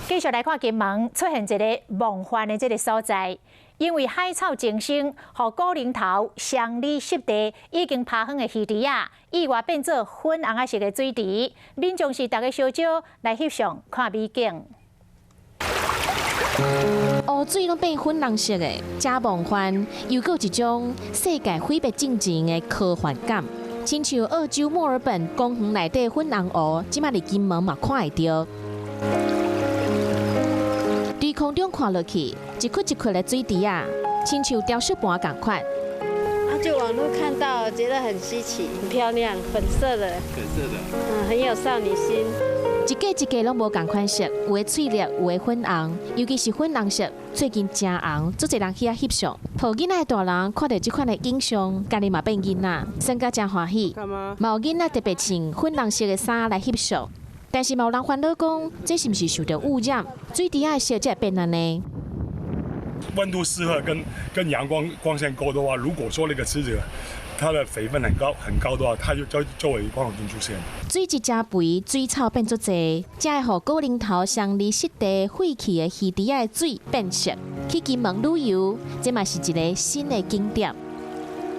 繼續來看金門出現一个夢幻的這个所在，因為海草增生，予古寧頭雙里濕地已經拋荒的魚池仔，意外變做粉紅色的水池，民眾是逐个相招來翕相看美景。湖水攏變粉紅色的，真夢幻，又閣有一種世界毀滅進前的科幻感，親像澳洲墨爾本公園內底粉紅湖，這擺佇金門嘛看會著。對空中看落去，一窟一窟的水池仔，親像雕塑盤仝款。啊，就網路看到，覺得很稀奇，很漂亮，粉色的，粉色的，很有少女心。一个一个攏無仝款色，有的翠綠，有的粉紅，尤其是粉紅色，最近誠紅，足濟人去遐翕相。予囡仔的大人看著這款的景象，家己嘛變囡仔，耍甲誠歡喜。嘛有囡仔特別穿粉紅色的衫來翕相，但是嘛有人煩惱講，這是毋是受著污染？水池仔的色才會變按呢？溫度適合跟陽光光線夠的話，如果說那個池子它的肥分很高很高的話，它就會光合菌出現。水質誠肥，水草變足濟，才會予古寧頭雙里濕地廢棄的魚池仔的水變色。去金門旅遊，這嘛是一个新的景點。